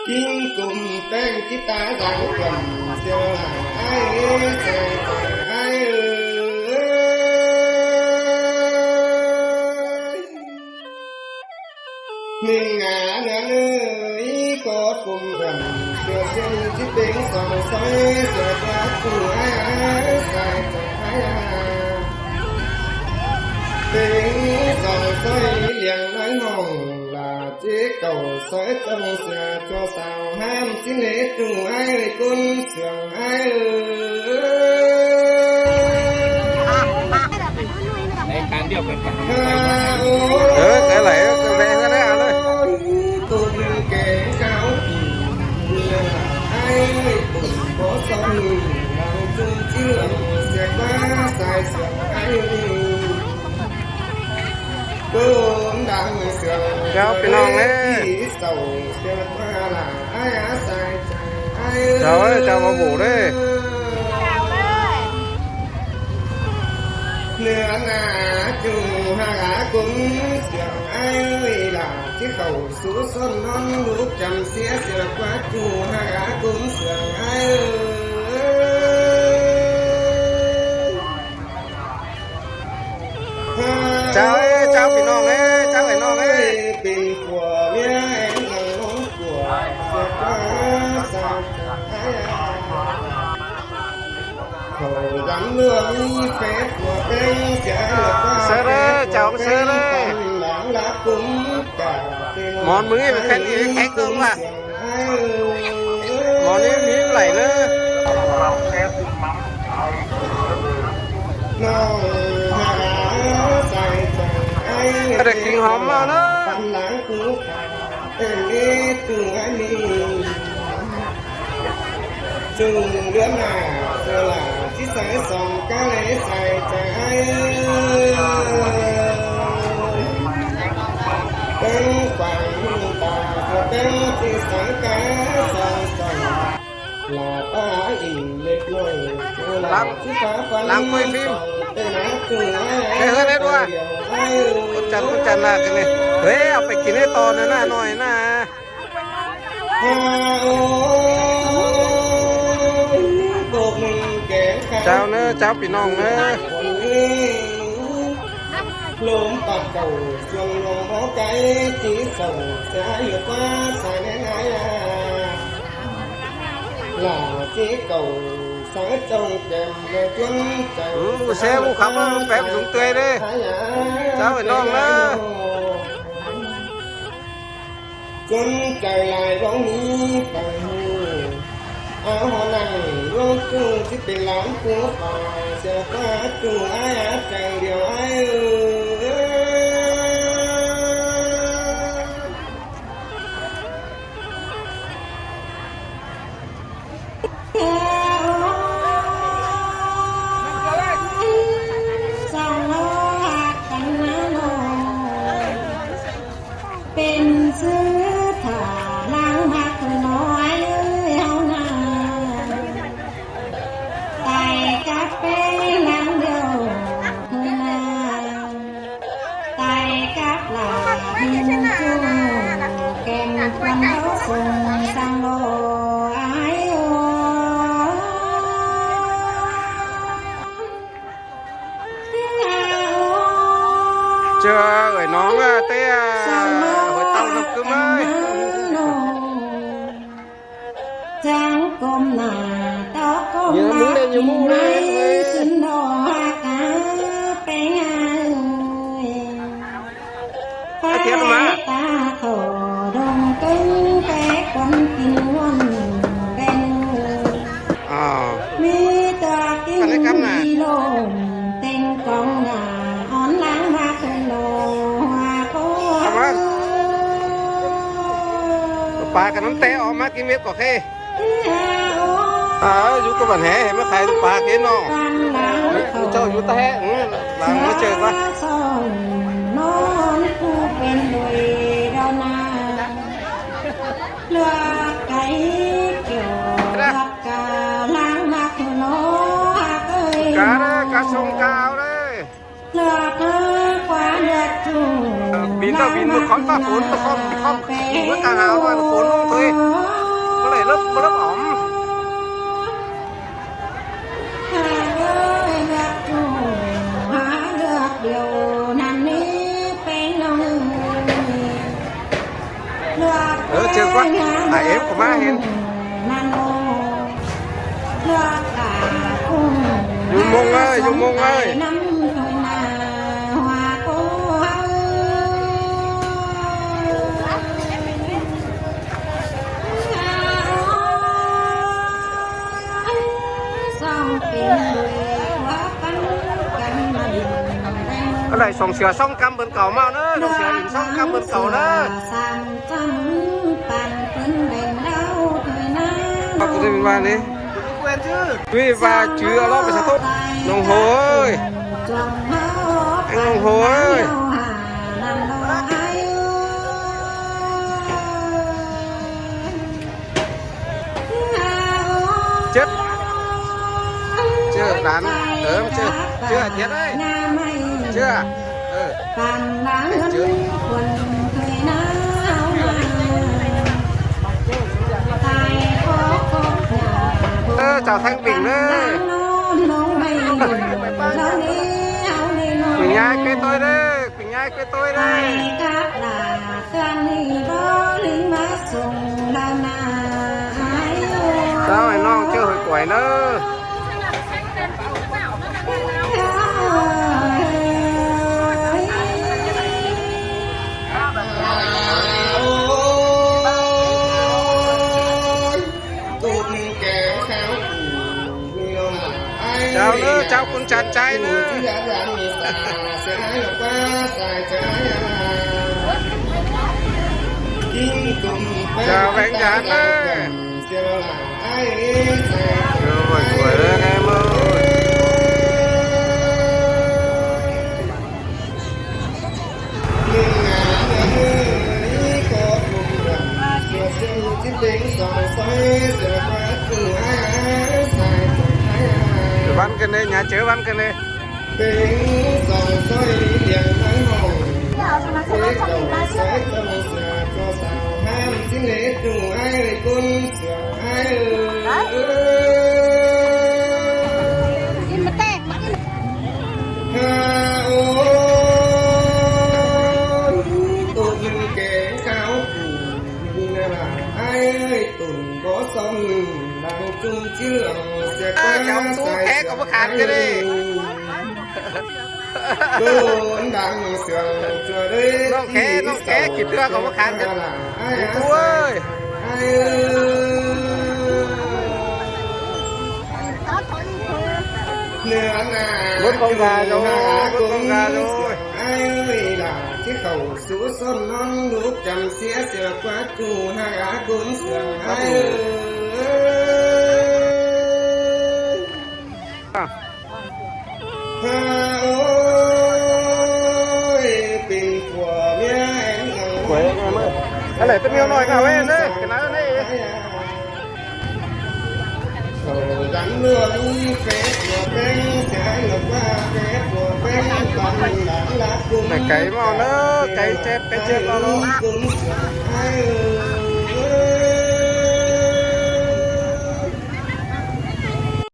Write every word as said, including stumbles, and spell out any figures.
Kin kum peng ki ta dang kuan siêu la ai sai ai ơi. Ning a nang ơi, có kum kuan siêu siêu chi peng song soi siêu ta tu ai ai sai ai ai. Peng song soi liang nói hong la Chế cầu sói trong xà cho xào ham xin lễ trùng ai ơi côn sường ai ơi. Đấy, cái điệu cái cái. Ha, ô, Ơ, cái này, cái này, cái này, cái này. Tôn kẻ cao thì ai ơi, cũng có sông, lòng chung chữ lòng sẽ qua sai sương ai ơi. เจ้าพี่น้องเอ้ย เจ้าเอ้ย เจ้ามาบุกเด้อ เนื้อหนาจูหากุมเสียงไอ้เวลาที่เขาสู้ส้นนอนลูกจำเสียเสียกว่าจูหากุมเสียงไอ้เอ้ย เจ้าเอ้ย เจ้าพี่น้องเอ้ย เจ้าไอ้น้องเอ้ย เป็นผัวเมียแห่งหลังน้องผัวเสียฟ้าสาวเขาดำเรื่องมีแฟนผัวเป็นเสียเหลือฟ้า เสียเลย เจ้าเสียเลย หลังละคุ้มกับเป็น หมอนมึงนี่เป็นแฟนอีกแค่กึ่งว่ะ หมอนี่มีไหลเนอะ ก็ได้กินหอมมาเนอะ จึงเดือนหน้าเสือหลาที่ใส่สองก้าเลยใส่ใจ เป็นฝังตาเป็นที่สังกาสองสองหลาตาอิ่มเล็กน้อย ล้าง ที่ฟ้าฟัน ล้างกล้วยพิมพ์ เป็นหาตัว เฮ้ย เฮ้ย เฮ้ย ด้วย คนจันทร์ คนจันทร์ หน้ากันเลย เฮ้ย เอาไปกินให้ต่อนะ หน้าหน่อยนะ เจ้าเนอะ เจ้าพี่น้องเนอะ ลมปัดเก่าช่วงลมหมอไก่ที่ส่งสายอยู่ฟ้าสายแน่นายหล่าที่เก่าสายจงแจ่มเลยจนใจ อืม หมูแซ่บ หมูขับ หมูแป๊บ หมูเตยเด้อ เจ้าไอ้น้องเนอะ จนใจลายร้องนี้ไป เอาหอนั่งลงตู้ที่เป็นหลานผัวป่าเสียฟ้าตู้อ้ายอาใจเดียวอ้ายเอ้ย สองโลหักกันนะน้อง เป็นซื้อถ่าล้างมากน้อยเฮานา ไต่กับเป็นหลังเดียวเฮานา ไต่กับหลาหินจูแก่นควันเขาส่งสังโลไอโอ เจอเอ้ยน้องอะเต้อะ หัวเต้าน้ำกึ้มเอ้ย จังก้มหน้าเต้าก้มหลัง อย่ามึงเล่นอย่ามู่เลย ขึ้นดอกหากาไปงานเอ้ย ไอ้เทียนมา ตาเขาดงตึงแปะคนกินวันเป็น อ้าว มีตัวกิน อะไรครับน่ะ ที่โลมเต็งกองหน้าอ่อนหลังมาคือโลหัวโค เอามา ปลากับน้ำแตะออกมากินเม็ดก่อนเค เออ อยู่กับบ้านแห เห็นไหม ขายปลากินเนาะ เจ้าอยู่ตะแหะ อืม หลังมาเจอกัน นอนผู้เป็นโดยดาวนา เลือกไก่เกี่ยวเลือกกาล้างมาคือโลหักเอ้ย กาเด้อ กาส่งกาเอาเลย เลือกเลือกกว่าเลือกจุ่ม เออ บิน Tao vin ꞌmự khón ꞌphạ phốn, ꞌmự khón, khón, ꞌmự cá hao ꞌnọi, ꞌmự phốn ꞌlống thôi. ꞌMự đảy lớp, ꞌmự lớp ỏm. Ơ, ꞌchưa ꞌquá, ải ép của má hên. Du Mông ơi, Du Mông ơi. Ăn đảy song sia song căm bơn cảu ꞌmá ꞌnớ, song sia ỉn song căm bơn cảu ꞌnớ. Bác cũng thấy mình vào đi. Tuy và chứ ở đó phải sao tốt. Đồng hồ ơi. Anh đồng hồ ơi. Chết. Chưa đắn. Ớm chưa. Chưa chết đấy. Chưa. Ừ. Chết chưa. Ơ, chào Thanh Bình đấy. Bình Nhai quê tôi đấy. Bình Nhai quê tôi đây. Sao mày non chưa hồi quẩy nữa? Chào nữa, chào con chàng trai nữa. Chào bạn gái nữa. Rồi, rồi, em ơi. Văn cái này, nhà chữ văn cái này. Ơ, cháu Tú Khé có bức hàn cái này. Nong Khé, Nong Khé, kịp đưa có bức hàn cái. Tú ơi. Bớt con gà rồi, bớt con gà rồi. Ai ơi là chiếc khẩu sú xôn non lũ chăm xía sửa quá chu hai á cúng sửa ai ơi. Hà ơi, bình của mía em lòng. Quẩy anh em ơi. Cái này tôi miêu nói ngào em đấy, cái này đấy. Phải cấy vào nữa, cấy chép, cấy chép vào đó.